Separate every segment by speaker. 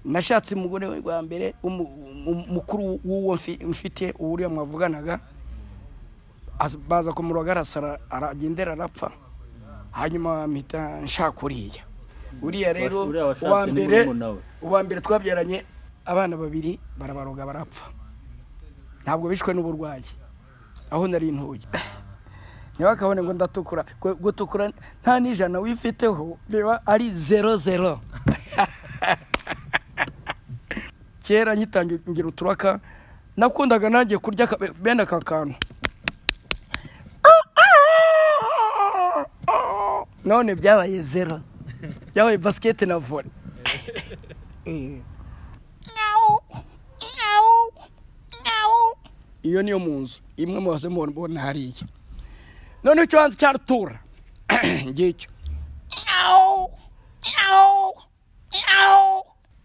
Speaker 1: Nashatse umugore wa mbere mukuru w'uwo mfite uriya mwavuganaga, baza kumuroga arasara aragendera arapfa, hanyuma mpita nshaka uriya. Uriya rero uwa mbere twabyaranye abana babiri barabaroga barapfa, ntabwo bishwe n'uburwayi aho nari ntuye. Ntibakabone ngo ndatukura, gutukura nta n'ijana wifiteho biba ari 00. Kera ngitangira uturaka nakundaga nanjye kurya bene aka kantu, none byabaye 0, byabaye basket na volley. Iyo niyo mu nzu imwe mubaze mubona hariya. None icyo hanze cyarutura ngicyo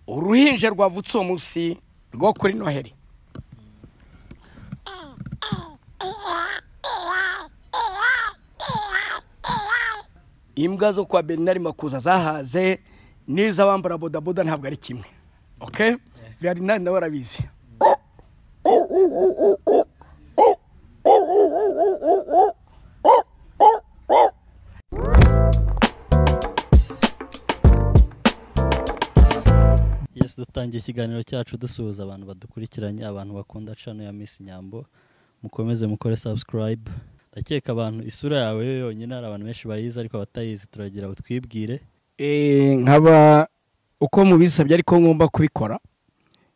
Speaker 1: uruhinja rwavutse uwo munsi rwo kuri Noheli. Imbwa zo kwa Bernard Makuza zahaze n'iz'abambara bodaboda ntabwo ari kimwe. Okay? Bernard nawe arabizi.
Speaker 2: Yes, dutangiye ikiganiro cyacu dusuhuza abantu badukurikiranye, abantu bakunda channel ya Miss Nyambo. Mukomeze mukore subscribe. Ndakeka abantu isura yawe yonyine ari abantu benshi bayizi, ariko abatayizi turagira utwibwire.
Speaker 1: Nkaba uko mubisabye ariko ngomba kubikora.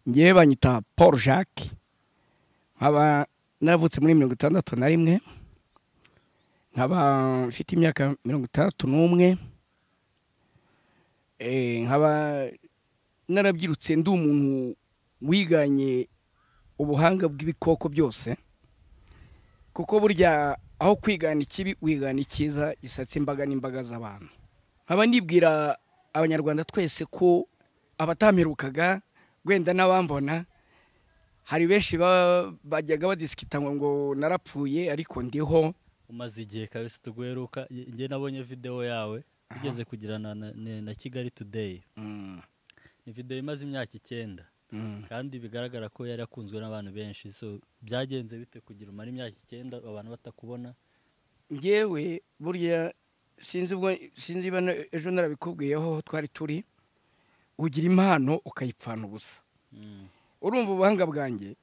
Speaker 1: Ngiye banyita Paul Jacques, nkaba navutse muri 61, nkaba mfite imyaka 61, nkaba narabyirutse ndi umuntu wiganye ubuhanga bw'ibikoko byose, kuko burya aho kwigana ikibi wigana icyiza gisatse imbaga n'imbaga z'abantu. Nkaba nibwira abanyarwanda twese ko abatamperukaga wenda n'abambona hari benshi bajyaga badisikita ngo narapfuye, ariko ndiho.
Speaker 2: Umaze igihe kabisa tuguheruka, njye nabonye video yawe ugeze kugirana na Kigali Today. Ni video imaze imyaka 9 kandi bigaragara ko yari akunzwe n'abantu benshi. So byagenze bite kugira umara imyaka 9 abantu batakubona?
Speaker 1: Ngewe burya sinzi ubwo sinzi ejo narabikubwiyeho twari turi, ugira impano ukayipfana ubusa. Urumva ubuhanga bwanjye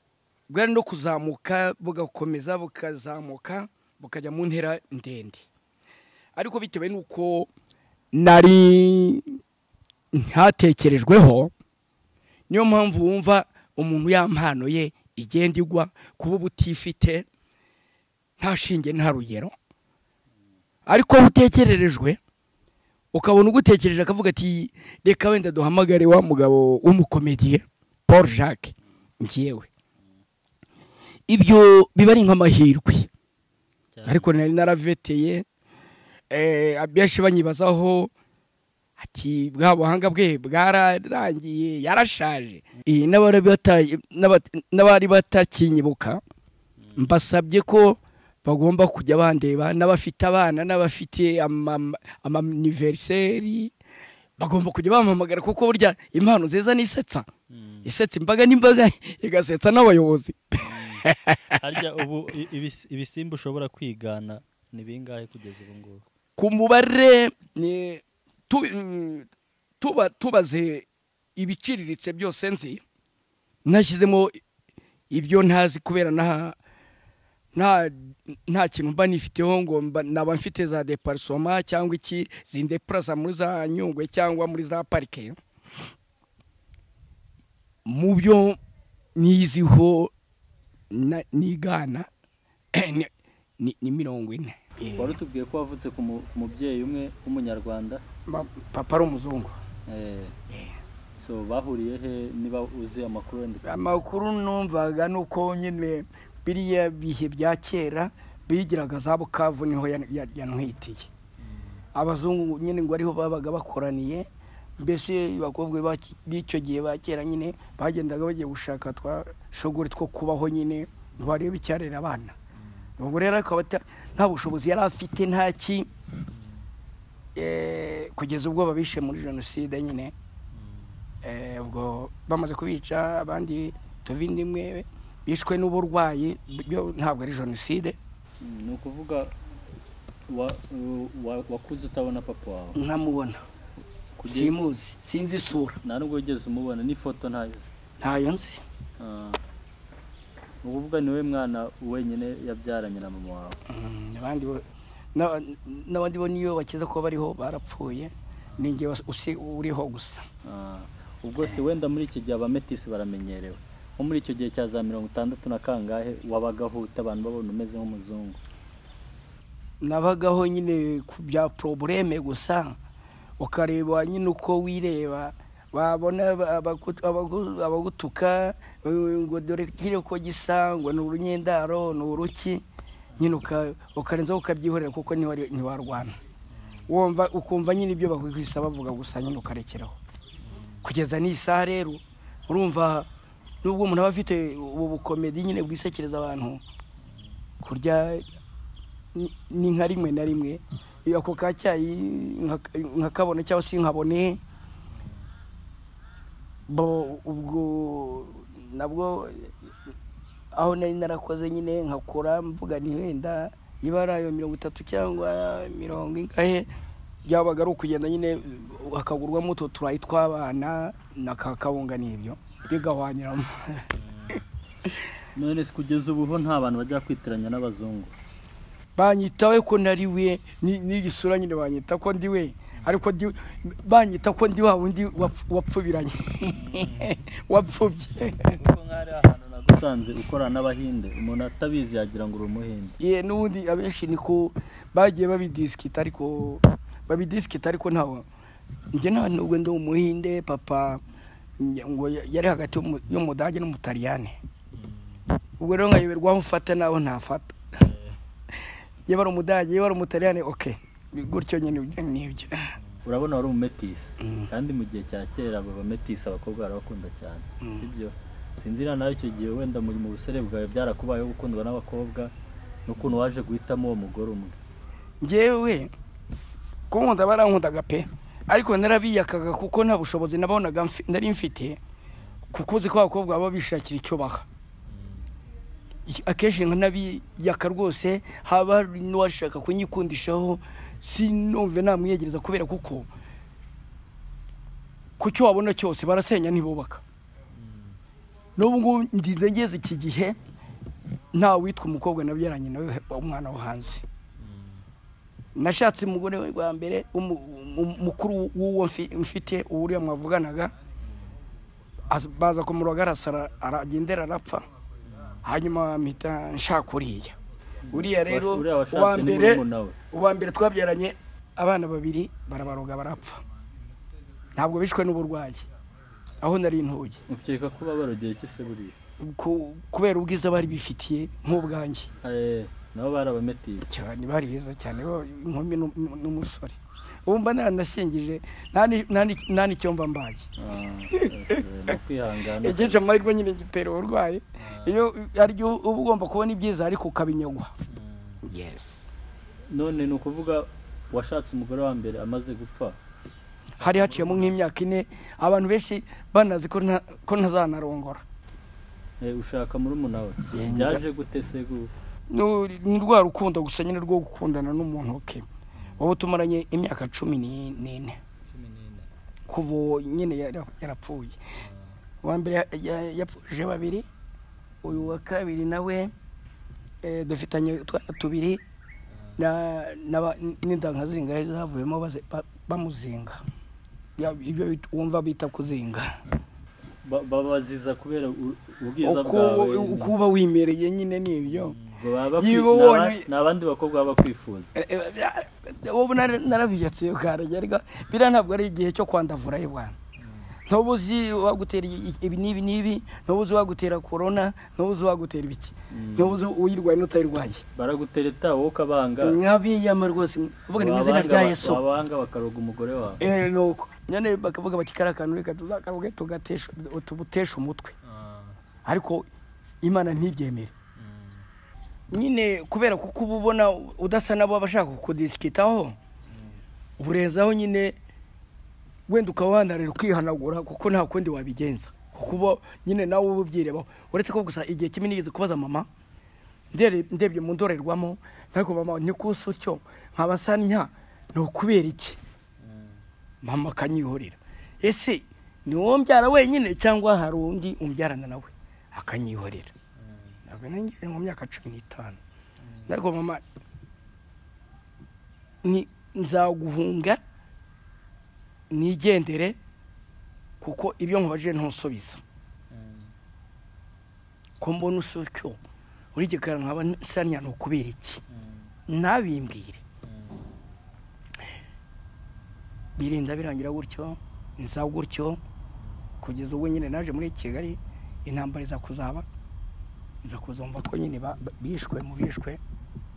Speaker 1: bwari no kuzamuka bugakomeza bukazamuka bukajya mu ntera ndende, ariko bitewe nuko nari ntatekerejweho, niyo mpamvu wumva umuntu ya mpano ye igenda igwa kuba ubutifite nta shinge nta rugero, ariko utekererejwe ukabona ugutekereje akavuga ati reka wenda duhamagare wa mugabo w'umukomediye Paul Jacques ngiyewe. Ibyo biba ari nk'amahirwe, ariko nari naraveteye abenshi banyibazaho ati bwa buhanga bwe bwararangiye yarashaje. N'abari batakinyibuka mbasabye ko bagomba kujya bandeba, n'abafite abana n'abafite ama-anniversaire bagomba kujya bampamagara, kuko burya impano nziza nisetsa isetsa imbaga n'imbaga igasetsa n'abayobozi.
Speaker 2: Harya ubu ibisimba ushobora kwigana ni bingahe kugeza ubu ngubu?
Speaker 1: Ku mubare ni tubaze ibiciriritse byose nzi, nashyizemo ibyo ntazi kubera nta kintu mba nifiteho ngo naba mfite za deparsoma cyangwa iki zindeplaza muri za Nyungwe cyangwa muri za parike. Mu byo niziho nigana ni 40.
Speaker 2: Wari utubwiye ko wavutse ku mubyeyi umwe w'umunyarwanda,
Speaker 1: papa ari umuzungu.
Speaker 2: So bahuriye he niba uzi amakuru?
Speaker 1: Amakuru numvaga nuko nyine biriya bihe bya kera bigiraga za Bukavu niho yantwitiye. Abazungu nyine ngo ariho babaga bakoraniye, mbese abakobwa b'icyo gihe ba kera nyine bagendaga bagiye gushaka twa shogori two kubaho nyine ntibarebe icyarera abana. Ubwo rero akaba nta bushobozi yari afite nta ki, kugeza ubwo babishe muri jenoside nyine. Ubwo bamaze kubica abandi tuvindi imwe bishwe n'uburwayi, ntabwo ari jenoside.
Speaker 2: Ni ukuvuga wakuze utabona papa wawe?
Speaker 1: Nkamubona, simuzi, sinzi isura.
Speaker 2: Nta nubwo wigeze umubona, n'ifoto ntayo?
Speaker 1: Ntayo nzi.
Speaker 2: Ni ukuvuga niwe mwana wenyine yabyaranye na mama wawe?
Speaker 1: N'abandi bo niyo bakiza ko bariho barapfuye, ni njye uriho gusa.
Speaker 2: Ubwo se wenda muri iki gihe abametisi baramenyerewe, nko muri icyo gihe cya za 60 na kangahe wabagaho abantu babona umeze nk'umuzungu?
Speaker 1: Nabagaho nyine ku bya probleme gusa, ukareba nyine uko wireba, babona abagutuka ngo dore kire ko gisa, ngo ni urunyendaro, ni uruki, nyine ukarenzaho ukabyihorera kuko ntiwarwana. Wumva ukumva nyine ibyo bakwisa bavuga gusa nyine ukarekeraho. Kugeza n'isaha rero urumva nubwo umuntu aba afite ubu bukomedi nyine bwisekereza abantu, kurya ni nka rimwe na rimwe ako ka cyayi nkakabona cyangwa se nkabone, ubwo nabwo aho nari narakoze nyine nkakora mvuga ni wenda iba ari ayo 30 cyangwa 40 ingahe, byabaga ari ukugenda nyine hakagurwamo utwo turayi tw'abana na kakabunga n'ibyo bigahwanyiramo.
Speaker 2: None se kugeza ubu ho nta bantu bajya kwitiranya n'abazungu?
Speaker 1: Banyitawe ko nari we, n'igisura nyine banyita ko ndi we, ariko banyita ko ndi wa wundi wapfubiranye wapfubye.
Speaker 2: Kuko nkari ahantu nagusanze ukorana n'abahinde, umuntu atabizi yagira ngo uri umuhinde.
Speaker 1: Ye, n'ubundi abenshi niko bagiye babidiskita, ariko babidiskita, ariko ntawe njye nta nubwo ndi umuhinde. Papa ngo yari hagati y'umudage n'umutaliyane, ubwo rero nkayoberwa aho mfata naho ntafata. Yaba ari umudage, yaba ari umutaliyane, okay, gutyo nyine nibyo.
Speaker 2: Urabona wari umumetisi, kandi mu gihe cya kera abo bametisi abakobwa barabakunda cyane, sibyo? Sinzi nawe icyo gihe wenda mu busore bwawe byarakubayeho gukundwa n'abakobwa, n'ukuntu waje guhitamo uwo mugore umwe?
Speaker 1: Njyewe kunkunda barankundaga pe, ariko narabiyakaga kuko nta bushobozi nabonaga nari mfite, kuko uzi ko abakobwa baba bishakira icyo baha. Akenshi nkanabiyaka rwose, haba n'uwashaka kunyikundishaho sinumve namwiyegereza, kubera kuko ku cyo wabona cyose barasenya ntibubaka. N'ubu ngubu ndize ngeze iki gihe nta witwa umukobwa nabyaranye nawe umwana wo hanze. Nashatse umugore wa mbere mukuru w'uwo mfite uriya mwavuganaga, baza kumuroga arasara aragendera arapfa, hanyuma mpita nshaka uriya. Uriya rero uwa mbere twabyaranye abana babiri barabaroga barapfa, ntabwo bishwe n'uburwayi aho nari ntuye.
Speaker 2: Ukeka ko babarogeye iki se buriya?
Speaker 1: Kubera ubwiza bari bifitiye nk'ubwanjye.
Speaker 2: Nabo barabametisi
Speaker 1: cyane, bari beza cyane, inkumi n'umusore. Ubu mba naranashyingije nta n'icyo mba mbaye. Igice amahirwe nyine gitera uburwayi, iyo aryo uba ugomba kubona ibyiza ariko ukabinyagwa. Yes.
Speaker 2: None ni ukuvuga washatse umugore wa mbere amaze gupfa?
Speaker 1: Hari haciyemo nk'imyaka 4, abantu benshi banazi ko ntazanarongora.
Speaker 2: Ushaka murumuna we? Byaje gute se?
Speaker 1: Ni rwa rukundo gusa nyine rwo gukundana n'umuntu. Okay, wowe tumaranye imyaka 14 kuva nyine yarapfuye. Uwa mbere yapfuje babiri, uyu wa kabiri nawe dufitanye utwana tubiri n'indanka zingahe zavuyemo bamuzinga. Ibyo wumva bita kuzinga.
Speaker 2: Babaziza kubera ubwiza bwawe,
Speaker 1: uko uba wimereye nyine nibyo.
Speaker 2: N'abandi bakobwa baba bakwifuza.
Speaker 1: Ubu narabiyatse ukarajya, biriya ntabwo ari igihe cyo kwandavura bwana. Ntubuzi wagutera ibi n'ibi n'ibi, ntubuzi wagutera corona, ntubuzi wagutera ibiki, ntubuzi uyirwaye n'utayirwaye.
Speaker 2: Baragutereta wowe ukabanga.
Speaker 1: Nkabiyama rwose, uvuga ni mu izina rya Yesu.
Speaker 2: Wabanga bakaroga umugore wawe.
Speaker 1: Nuko nyane bakavuga bati kara kantu reka tuzakaroge tugatesha tubutesha umutwe. Ariko Imana ntibyemere. Nyine kubera kuko uba ubona udasa nabo abashaka kudiskitaho, uburezaho nyine Wenda ukaba wanarira ukihanagura kuko nta kundi wabigenza, kuko uba nyine nawe uba ubyirebaho. Uretse ko gusa igihe kimwe nigeze kubaza mama, ndebye mu ndorerwamo, ariko mama nikusa utyo nkaba nsa ntya, ni ukubera iki? Mama akanyihorera. Ese ni wowe mbyara wenyine cyangwa hari undi umbyarana nawe? Akanyihorera. Ntabwo nari mu myaka 15. Ariko mama ni nzaguhunga nigendere kuko ibyo nkubajije ntusubiza. Ko mbona usutyo uri gikara nkaba nsa ntya, ni ukubera iki? Nabimbwire. Birinda birangira gutyo, nza gutyo kugeza ubwo nyine naje muri Kigali, intambara iza kuzaba, nza kuzumva ko nyine bishwe mu bishwe,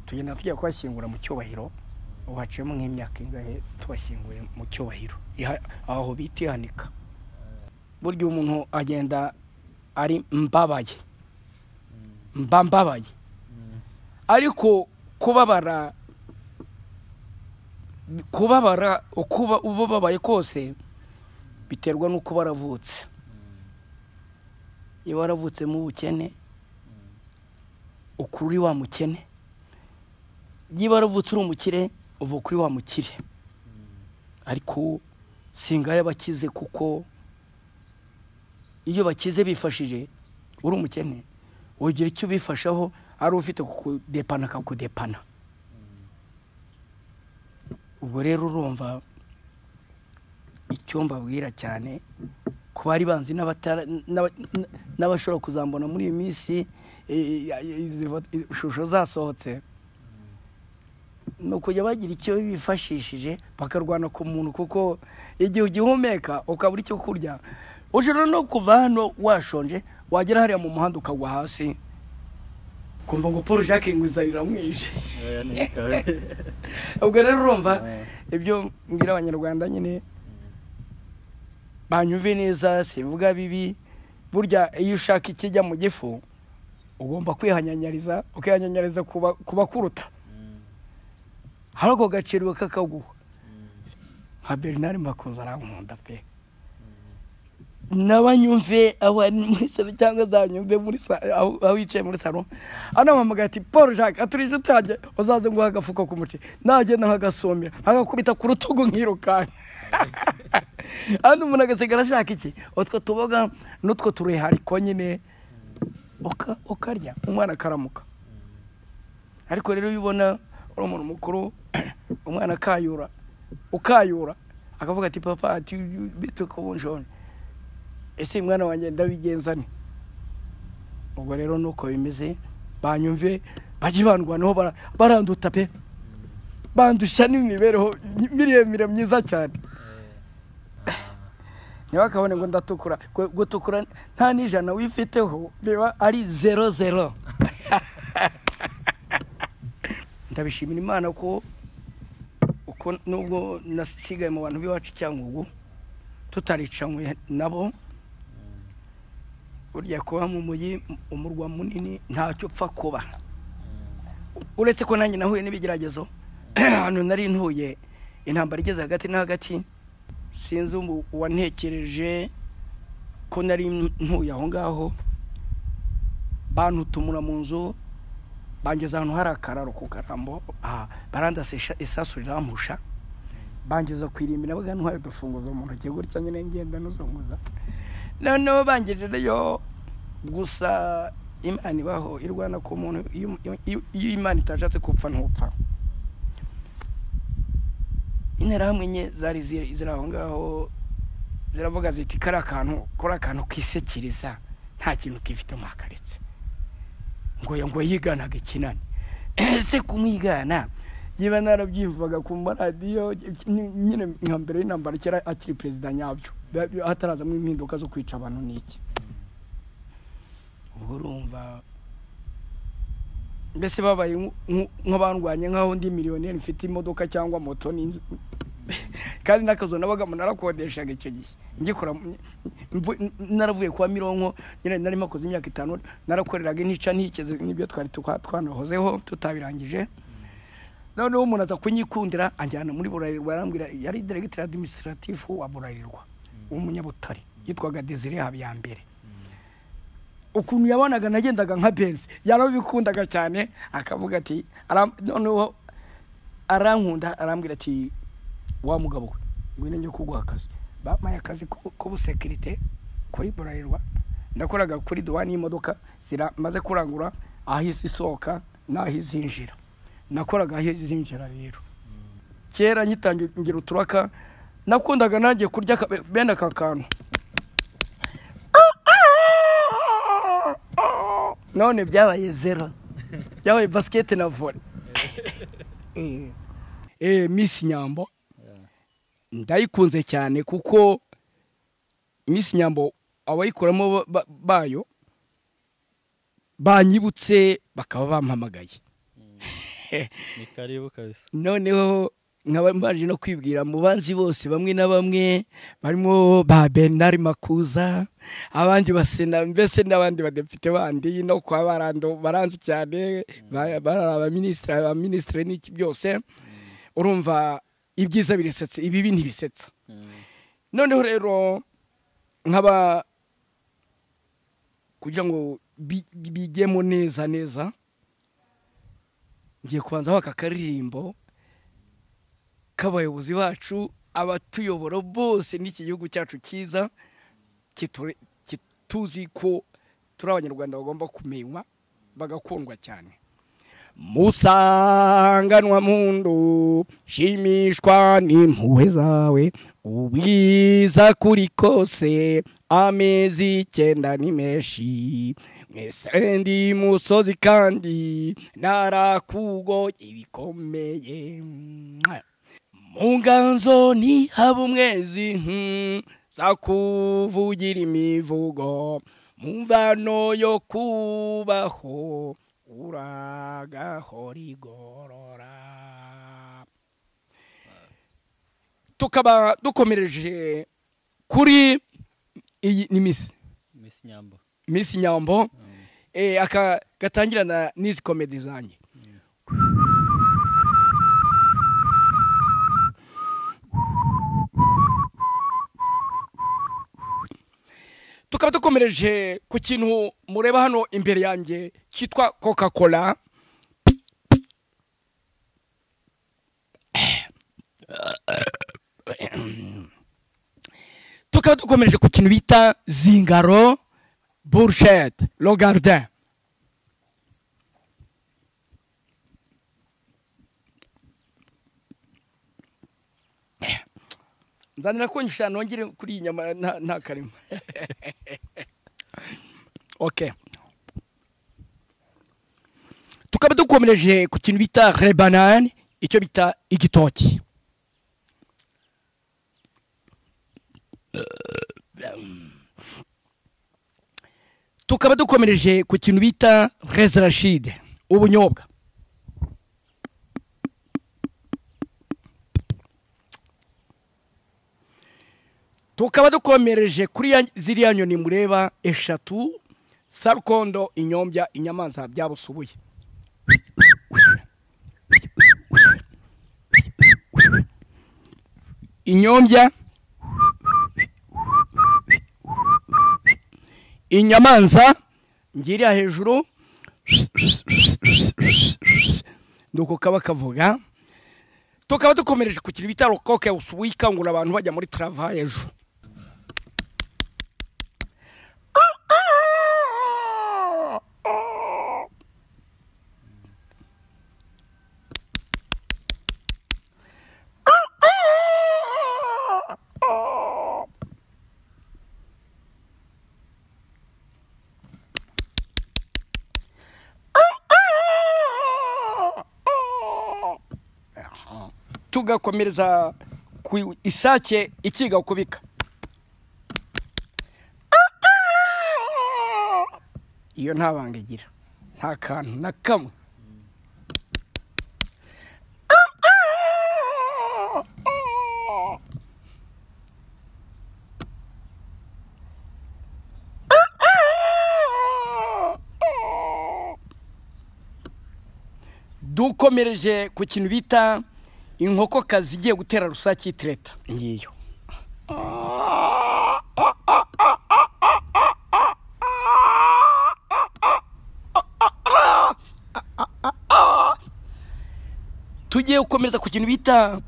Speaker 1: tugenda tujya kubashyingura mu cyubahiro. Ubu haciyemo nk'imyaka ingahe tubashyinguye mu cyubahiro, aho bita ihanika. Burya umuntu agenda ari mbabaye, mba mbabaye, ariko kubabara ukuba ubabaye kose biterwa n'uko baravutse. Iyo waravutse mu bukene ukuri wa mukene, iyo waravutse uri umukire uva kuri wa mukire. Ariko singaya bakize, kuko iyo bakize bifashije uri umukene ugira icyo bifashaho, ari ufite kukudepana akakudepana. Ubwo rero urumva icyo mbabwira cyane ku bari banzi n'abashobora kuzambona muri iyi minsi ishusho zasohotse, ni ukujya bagira icyo bifashishije bakarwana ku muntu, kuko igihe ugihumeka ukabura icyo kurya, ushobora no kuva hano washonje wagera hariya mu muhanda ukagwa hasi, kumva ngo Paul Jacques ngo inzara iramwishe. Ubwo rero urumva ibyo mbwira abanyarwanda nyine banyumve neza, simvuga bibi. Burya iyo ushaka ikijya mu gifu ugomba kwihanyanyariza, ukihanyanyariza kuba kuruta. Hari ako gaciro kakaguha. Nka Bernard Makuza arankunda pe. N'abanyumve aho ari muri salo cyangwa zanyumve muri aho yicaye muri salo, anampamagaye ati Paul Jacques aturi inshuti yanjye, uzaze nguhe agafuko k'umuceri. Nagenda nkagasomera nkagakubita ku rutugu nkirukanka. Hano umuntu agasigara ashaka iki? Utwo tuboga n'utwo turehariko nyine ukarya, umwana akaramuka. Ariko rero iyo ubona uri umuntu mukuru, umwana akayura, ukayura akavuga ati papa ati bite ko bunshonje, ese mwana wanjye ndabigenza nte? Ubwo rero nuko bimeze, banyumve bajye bandwanaho, baranduta pe, bandusha n'imibereho miremire myiza cyane. Ntibakabone ngo ndatukura, gutukura nta n'ijana wifiteho biba ari 00. Ndabishimira Imana ko uko nubwo nasigaye mu bantu b'iwacu Cyangugu tutaricanywe nabo, burya kuba mu mujyi umurwa munini ntacyo upfa kuba. Uretse ko nanjye nahuye n'ibigeragezo, hano nari ntuye intambara igeze hagati na hagati, sinzi uwantekereje ko nari ntuye aho ngaho, bantutumura mu nzu, bangeza ahantu hari akararo ku Karambo, barandasa isasu rirampusha, bangeza ku irimbi, nabaga ntwaye udufunguzo mu ntoki gutya nyine ngenda nuzunguza. Noneho bangejejeyo, gusa Imana ibaho irwana ku muntu, iyo Imana itashatse gupfa ntupfa. Interahamwe nke zari ziri aho ngaho ziravuga ziti kari akantu kora akantu kisekiriza nta kintu kifite mwakaretse, ngo yiganaga ikinani. Ese kumwigana yiba narabyimvaga ku maradiyo nyine nka mbere y'intambara kera akiri perezida nyabyo, hatarazamo impinduka zo kwica abantu n'iki. Ubwo urumva mbese babaye nk'abandwanye nk'aho ndi miliyoneri mfite imodoka cyangwa moto n'inzu, kandi n'akazu nabagamo narakodeshaga icyo gihe ngikora, naravuye kwa Mironko nyine nari makoze imyaka 5, narakoreraga intica ntikeze n'ibyo twari twanahozeho tutabirangije. Noneho umuntu aza kunyikundira anjyana muri Burarirwa, arambwira, yari directeur administratif wa Burarirwa w'umunyabutare yitwaga Desire Habiyambere. Ukuntu yabonaga nagendaga nka Benz yarabikundaga cyane, akavuga ati noneho arankunda, arambwira ati wa mugabo we ngwino njye kuguha akazi. Bampaye akazi k'ubusekirite kuri Burarirwa, nakoraga kuri duwani y'imodoka ziramaze kurangura aho isohoka n'aho izinjira, nakoraga aho izinjira. Rero kera ngitangira uturaka nakundaga nanjye kurya bene aka kantu, none byabaye zero, byabaye basket na volley. Miss Nyambo ndayikunze cyane, kuko Miss Nyambo abayikoramo bayo banyibutse bakaba bampamagaye.
Speaker 2: Ni karibu kabisa.
Speaker 1: Noneho nkaba mbaje no kwibwira mu banzi bose bamwe na bamwe barimo ba Bernard Makuza, abandi basena mbese n'abandi badepite bandi no kwa barando baranzi cyane, baraba ministre n'iki byose. Urumva ibyiza biresetse, ibibi ntibisetsa. Noneho rero nkaba kugira ngo bijyemo neza neza, ngiye kubanza aka karirimbo k'abayobozi bacu, abatuyobora bose n'iki gihugu cyacu cyiza tuzi ko turi abanyarwanda bagomba kumenywa bagakundwa cyane. Musanganwa mundu shimishwa n'impuhwe zawe, ubwiza kuri kose amezi 9 ni menshi, mwese ndi musozi kandi narakugo ibikomeye. Mu nganzo ntihaba umwezi zakuvugira imivugo, mu mvano yo kubaho uragahora igorora. Tukaba dukomereje kuri iyi ni Miss
Speaker 2: Nyambo.
Speaker 1: Miss Nyambo aka gatangirana n'izi comedy zanjye. Tukaba dukomereje ku kintu mureba hano imbere yanjye cyitwa Coca-Cola. Tukaba dukomereje ku kintu bita Zingaro Bourchette Le Gardin. Nzanira kongisha nongere kuri inyama nta karimo. Okay. Tukaba dukomereje ku kintu bita rebanane, icyo bita igitoki. Tukaba dukomereje ku kintu bita rezrashide, ubunyobwa. Tukaba dukomereje kuri ziriya nyoni mureba 3, sarukondo, inyombya, inyamanza byabusubuye. Inyombya, inyamanza ngiriya hejuru nuko kaba kavuga. Tukaba dukomereje ku kintu bita rokoke usubuye, ikangura abantu bajya muri travail ejo. Tugakomereza ku isake ikiga kubika. Iyo nta banga igira, nta kantu na kamwe. Dukomereje ku kintu bita inkokokazi igiye gutera rusake itireta ngiyo. Tugiye gukomeza ku kintu bita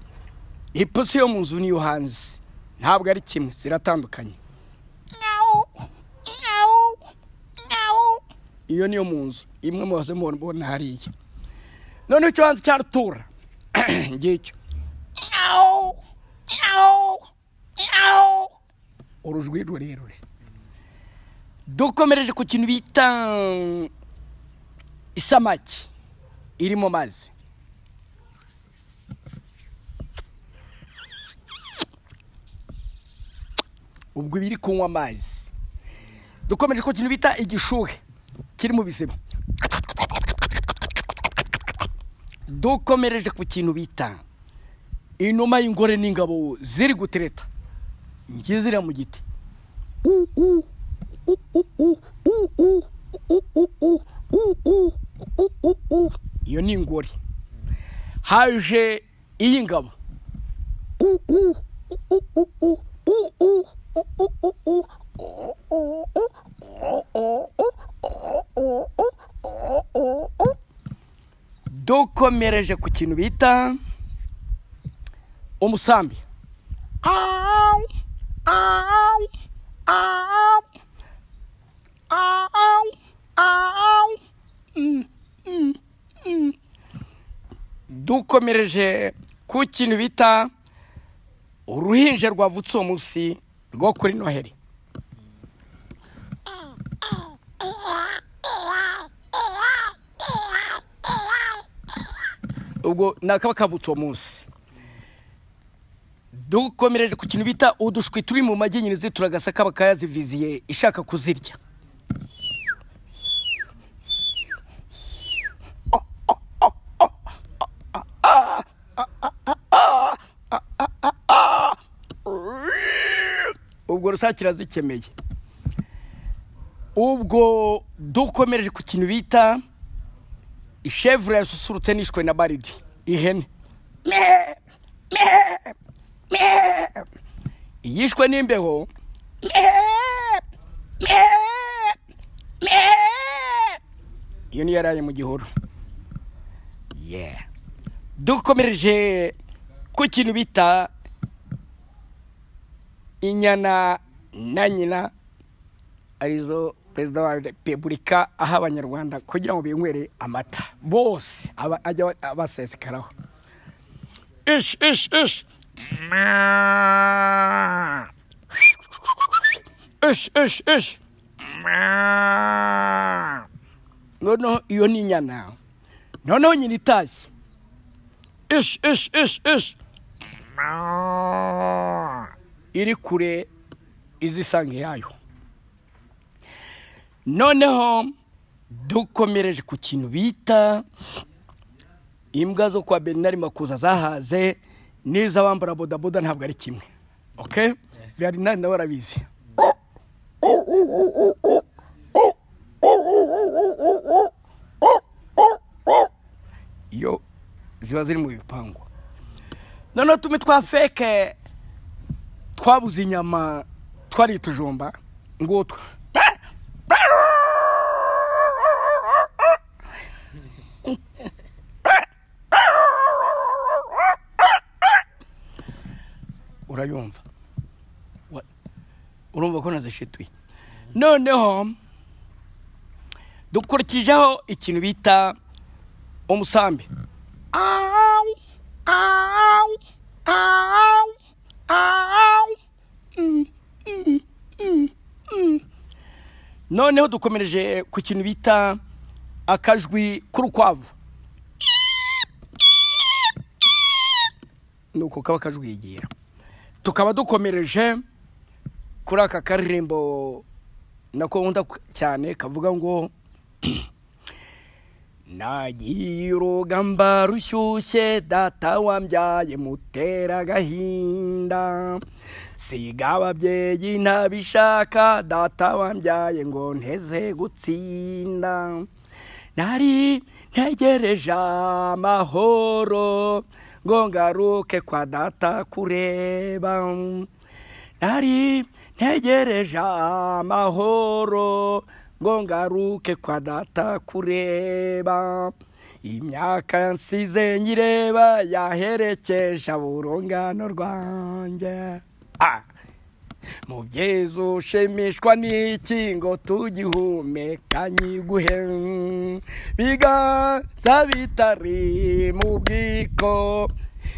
Speaker 1: ipusi yo mu nzu n'iyo hanze, ntabwo ari kimwe, ziratandukanye. Iyo niyo mu nzu imwe mubaze mubona hariya. Noneho icyo hanze cya rutura ngicyo, urujwi rurerure. Dukomereje ku kintu bita isamaki iri mu mazi. Ubwo biri kunywa amazi. Dukomeje ku kintu bita igishuhe kiri mu biziba. Dukomereje ku kintu bita inuma y'ingore n'ingabo ziri gutereta ngizira mu giti. Iyo ni ingore. Haje iy'ingabo. Dukomereje ku kintu bita umusambi. Dukomereje ku kintu bita uruhinja rwavutse uwo munsi rwo kuri Noheli. Ubwo nakaba kavutse uwo munsi. Dukomereje ku kintu bita udushwi turi mu magi nyine zituragasa kaba kayaziviziye ishaka kuzirya. Ubwo rusake irazikemeye. Ubwo dukomereje ku kintu bita ishevure yasusurutse nishwe na baridi ihene. Iyishwe n'imbeho. Iyo niyo yaraye mu gihuru. Dukomereje ku kintu bita inyana na nyina, arizo perezida wa repubulika aha abanyarwanda kugira ngo binywere amata bose ajya abasesekaraho. Ish ish ish ish ish ish. Noneho iyo ni inyana. Noneho nyina itashye. Ish ish ish ish iri kure izisange yayo. Noneho dukomereje ku kintu bita imbwa zo kwa Bernard Makuza zahaze n'iz'abambara bodaboda ntabwo ari kimwe. Okay? Bernard nawe arabizi. Iyo ziba ziri mu bipangu. Noneho tumwe twa feke twabuze inyama twari tujomba ngutwa. Urayumva, urumva ko nazishituye. Noneho dukurikijeho ikintu bita umusambi. Noneho dukomereje ku kintu bita akajwi k'urukwavu. Nuko kaba kajwigira. Tukaba dukomereje kuri aka karirimbo nako nkunda cyane kavuga ngo nagiye urugamba rushyushye data wambyaye mutera agahinda, siga ababyeyi ntabishaka data wambyaye ngo nteze gutsinda, Nari ntegereje amahoro ngo ngaruke kwa data kureba. Nari ntegereje amahoro ngo ngaruke kwa data kureba. Imyaka nsize nyireba yaherekeje urungano rwanjye. Mubyeyi ushimishwa n'iki ngo tugihumeka nyiguhe, biganza bitari mu bwiko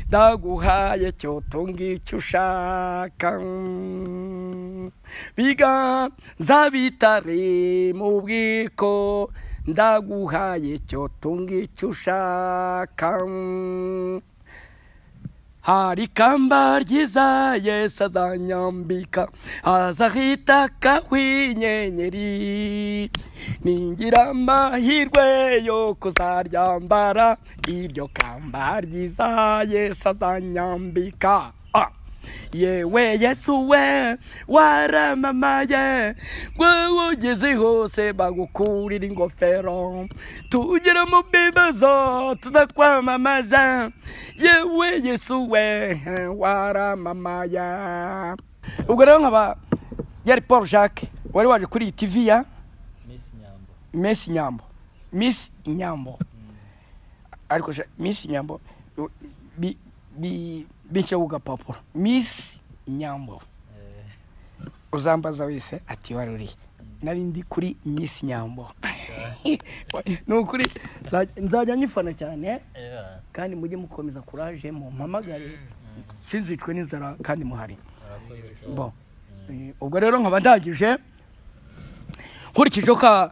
Speaker 1: ndaguhaye cyo tunga icyo ushaka. Biganza bitari mu bwiko ndaguhaye cyo tunga icyo ushaka. Hari ikamba ryiza Yesu azanyambika, azahita kw'inyenyeri, ningira amahirwe yo kuzaryambara iryo kamba ryiza Yesu azanyambika. Yewe Yesu we waramamaye, ngo ugeze hose bagukurira ingofero, tugera mu bibazo tuzakwamamaza. Yewe Yesu we waramamaye. Ubwo rero nkaba yari Paul Jacques wari waje kuri TV ya Miss Nyambo. Miss Nyambo. Ariko Miss Nyambo bi ugapapuro Miss Nyambo. Uzambaza wese ati waruri nari ndi kuri Miss Nyambo. Nukuri nzajya nyifana cyane, kandi mujye mukomeza courage mu mpamagare sinzicwe n'inzara kandi muhari. Bon, ubwo rero nkaba ndangije nkurikije ka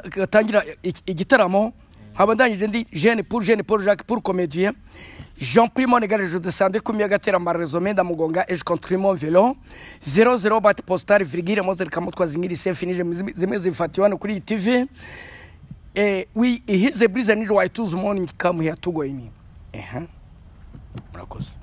Speaker 1: gatangira igitaramo. Nkaba ndangije ndi jeune pour jeune Paul Jacques pour comédien. Jean pris mon égard, je descendais comme Yagatera ma résumé dans Mugonga et je construis mon vélo. 00 bat postal virgule Mosel Kamotwa zingiri c'est fini je zimwe zifatiwa no kuri TV. Eh oui, his brise ni white morning come here to go in. Murakoze.